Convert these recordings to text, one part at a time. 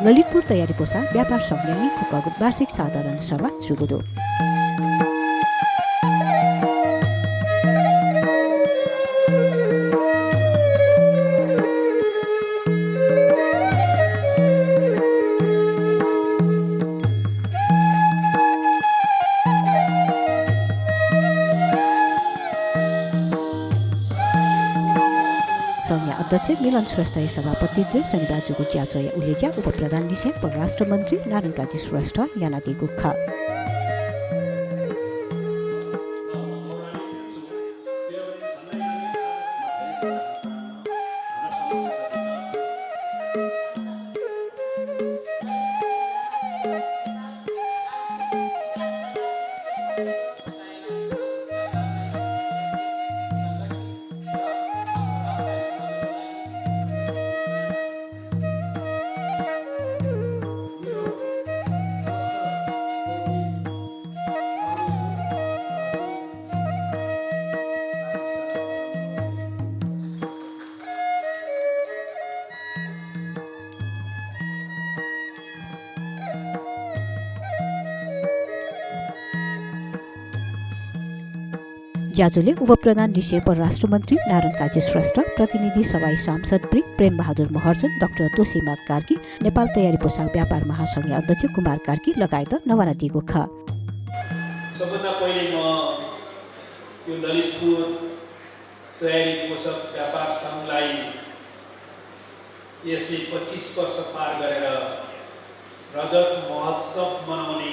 ललितपुर तयारी पोसाक व्यापार संघ यानी वार्षिक साधारण सभा सुगुदो संघीय अध्यक्ष मिलन श्रेष्ठ सभापतित्व शनिबार जुगु च्याचोय उलेज्या उपप्रधान निसे परराष्ट्र मन्त्री नारायण काजी श्रेष्ठ यानाकी गुखा ज्याजोले उपप्रधान निसे परराष्ट्र मन्त्री नारायण काजी श्रेष्ठ प्रतिनिधि सभा सांसद प्रेम बहादुर महर्जन डाक्टर तोसीमा कार्की नेपाल तयारी पोसाक व्यापार महासंघीय अध्यक्ष कुमार कार्की लगायत नवाना दिएको ख सबभन्दा पहिले म यो ललितपुर तयारी पोसाक व्यापार संघलाई यसले 25 वर्ष पार गरेर रजत महोत्सव मनाउने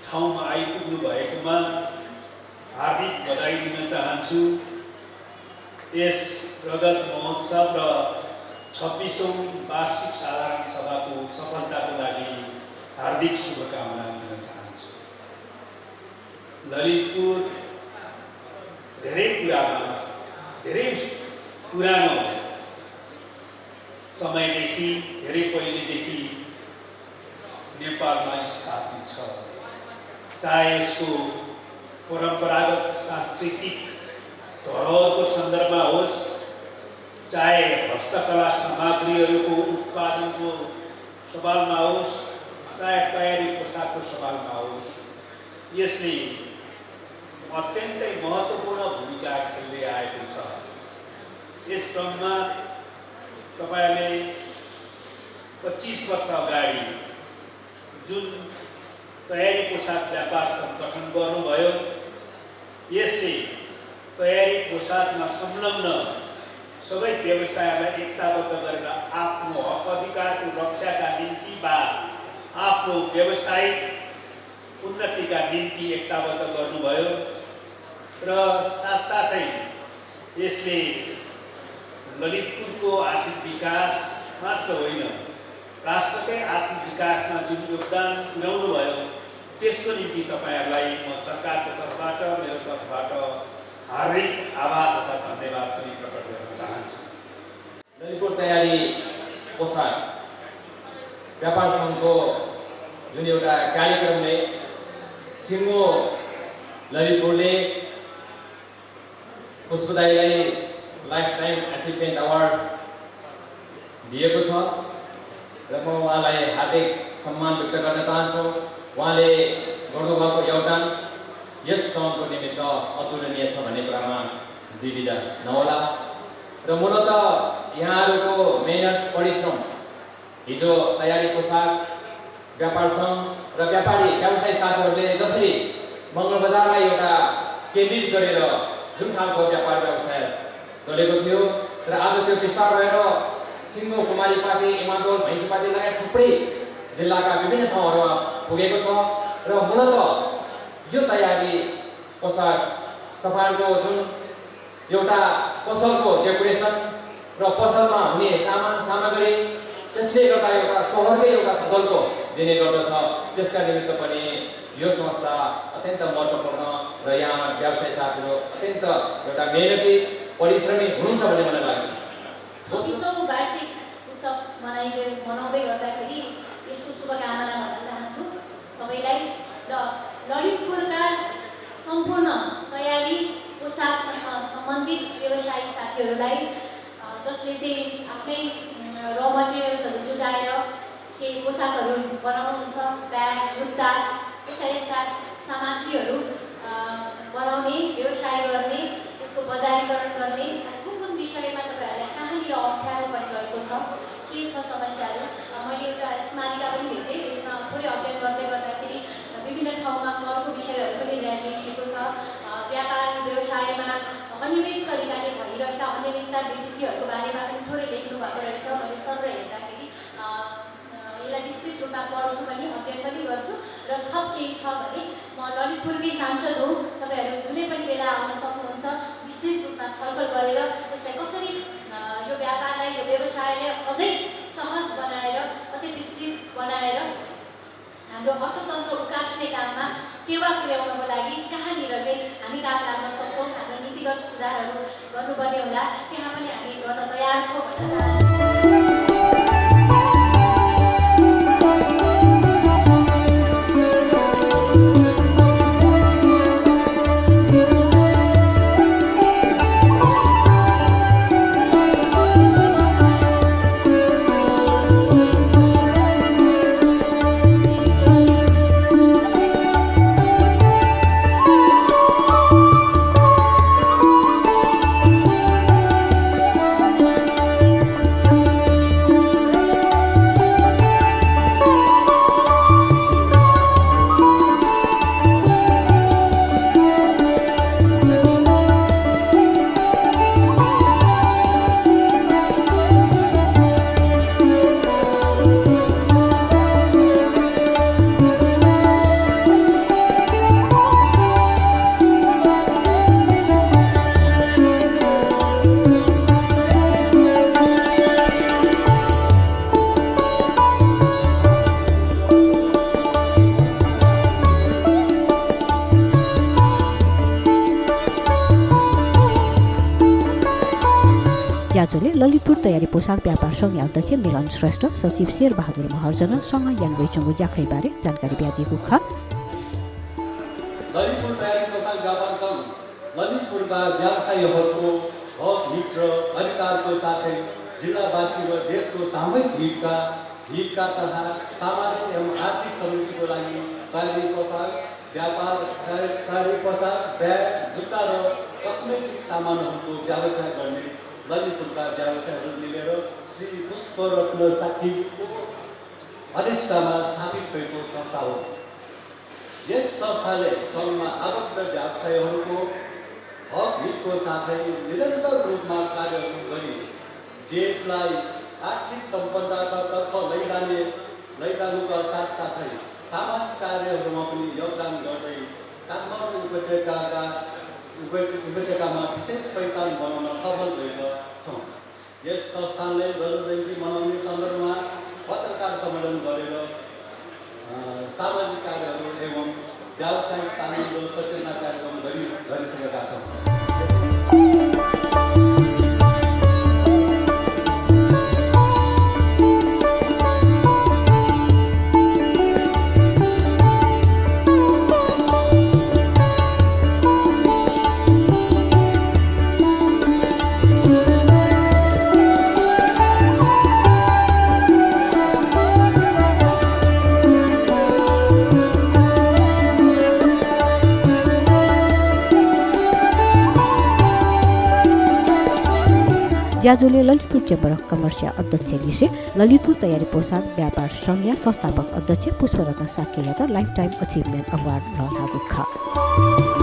ठाउँमा आइपुग्नु भएकोमा हार्दिक बधाई दिन चाहन्छु। यस रजत महोत्सव र 26औं वार्षिक साधारण सभाको सफलताको लागि हार्दिक शुभकामना दिन चाहन्छु। ललितपुर धेरै पुरानो समयदेखि धेरै पहिलेदेखि नेपालमा स्थापित छ। चाहे यसको परम्परागत सांस्कृतिक धरोहरको सन्दर्भमा होस्, चाहे हस्तकला सामग्रीहरूको उत्पादनको सवालमा होस्, चाहे तयारी पोसाकको सवालमा होस्, यसले अत्यन्तै महत्त्वपूर्ण भूमिका खेल्दै आएको छ। यस क्रममा तपाईहरुले 25 वर्ष अगाडि जुन तयारी पोसाक व्यापार संगठन गर्नुभयो, यसले तयारी पोसाकमा संलग्न सबै व्यवसायलाई एकताबद्ध गरेर आफ्नो हक अधिकारको रक्षाका निम्ति वा आफ्नो व्यावसायिक उन्नतिका निम्ति एकताबद्ध गर्नुभयो र साथसाथै यसले ललितपुरको आर्थिक विकास मात्र होइन, राष्ट्रकै आर्थिक विकासमा जुन योगदान पुर्याउनु भयो त्यसको निम्ति तपाईहरुलाई म सरकारको तर्फबाट मेरो तर्फबाट हार्दिक आभार तथा धन्यवाद पनि प्रकट गर्न चाहन्छु। ललितपुर तयारी पोसाक व्यापार संघको जुन एउटा कार्यक्रमले सिङ्गो ललितपुरले पुष्पदाईलाई लाइफ टाइम अचिभमेन्ट अवार्ड दिएको छ र म उहाँलाई हार्दिक सम्मान व्यक्त गर्न चाहन्छु। उहाँले गर्नुभएको योगदान यस संघको निमित्त अतुलनीय छ भन्ने कुरामा द्विविधा नहोला र मूलत यहाँहरूको मेहनत परिश्रम हिजो तयारी पोसाक व्यापार संघ र व्यापारी व्यवसायी साथीहरूले जसरी मङ्गल बजारलाई एउटा केन्द्रित गरेर जुन खालको व्यापार व्यवसाय चलेको थियो र आज त्यो विस्तार भएर सिङ्गो, कुमारीपाती, इमादोल, भैँसीपाती लगायत थुप्रै जिल्लाका विभिन्न ठाउँहरूमा पुगेको छ र मूलत यो तयारी पोसाक तपाईहरुको जुन एउटा पसलको डेकोरेसन र पसलमा हुने सामान सामग्री त्यसले गर्दा एउटा सहरकै एउटा छलको दिने गर्दछ। त्यसका निमित्त पनि यो संस्था अत्यन्त महत्त्वपूर्ण र यहाँ व्यवसायी साथीहरू अत्यन्त एउटा मेहनती परिश्रमी हुनुहुन्छ भन्ने मलाई लाग्छ। 26औं वार्षिक उत्सव मनाउँदै गर्दाखेरि यसको शुभकामना भन्न चाहन्छु सबैलाई र ललितपुरका सम्पूर्ण तयारी पोसाकसँग सम्बन्धित व्यवसायी साथीहरूलाई जसले चाहिँ आफ्नै र मटेरियल्सहरू जुटाएर केही पोसाकहरू बनाउनुहुन्छ, ब्याग, जुत्ता, यस्ता सामग्रीहरू बनाउने, व्यवसाय गर्ने, यसको बजारीकरण गर्ने, कुन विषयमा तपाईँहरूलाई कहाँनिर अप्ठ्यारो परिरहेको छ, के छ समस्याहरू। मैले एउटा स्मारिका पनि भेटेँ, यसमा थोरै अध्ययन गर्दै गर्दाखेरि विभिन्न ठाउँमा करको विषयहरू पनि लेखिएको छ। व्यापार व्यवसायमा अनियमित तरिकाले भइरहेका अनियमितता विकृतिहरूको बारेमा पनि थोरै लेख्नु भएको रहेछ। मैले सर्व हेर्दाखेरि यसलाई विस्तृत रूपमा पढ्छु पनि, अध्ययन पनि गर्छु र थप केही छ भने म ललितपुरकै सांसद हुँ, तपाईँहरू जुनै पनि बेला आउन सक्नुहुन्छ। विस्तृत रूपमा छलफल गरेर यसलाई कसरी यो व्यापारलाई, यो व्यवसायलाई अझै सहज बनाएर, अझै विस्तृत बनाएर हाम्रो अर्थतन्त्र उकास्ने काममा टेवा पुर्याउनको लागि कहाँनिर चाहिँ हामी काम लाग्न सक्छौँ, हाम्रो नीतिगत सुधारहरू गर्नुपर्ने होला, त्यहाँ पनि हामी गर्न तयार छौँ भन्न चाहन्छु। ज्याजोले ललितपुर तयारी पोसाक व्यापार सङ्घ अध्यक्ष मिलन श्रेष्ठ, सचिव शेरबहादुर महर्जनसँग याङवेचुङ्गु जाखैबारे जानकारी दिएको छ। ललितपुर तयारी पोसाक व्यापार सङ्घ ललितपुरका व्यवसायीहरूको हक, हित र अधिकारको साथै जिल्लावासी र देशको सामूहिक हितका तथा सामाजिक एवं आर्थिक समृद्धिको लागि तयारी पोसाक व्यापार, तयारी पोसाक, ब्याग, जुत्ता र कस्मेटिक सामानहरूको व्यवसाय गर्ने ललितपुरका व्यवसायहरू मिलेर श्री पुष्परत्न साक्कीको अध्यक्षतामा स्थापित भएको संस्था हो। यस संस्थाले सङ्घमा आबद्ध व्यवसायीहरूको हक हितको साथै निरन्तर रूपमा कार्यहरू गरी देशलाई आर्थिक सम्पन्नतातर्फ लैजानुका साथसाथै सामाजिक कार्यहरूमा पनि योगदान गर्दै काठमाडौँ उपत्यकामा विशेष पहिचान बनाउन सफल भएका छौँ। यस संस्थानले रजत जयन्ती मनाउने सन्दर्भमा पत्रकार सम्मेलन गरेर सामाजिक कार्यहरू एवं व्यावसायिक तालिम र सचेतना कार्यक्रम गरिसकेका छौँ। ज्याजोले ललितपुर चेम्बर अफ कमर्सका अध्यक्ष लिसे, ललितपुर तयारी पोसाक व्यापार सङ्घ संस्थापक अध्यक्ष Pushparatna साक्कीले life time achievement award रहला।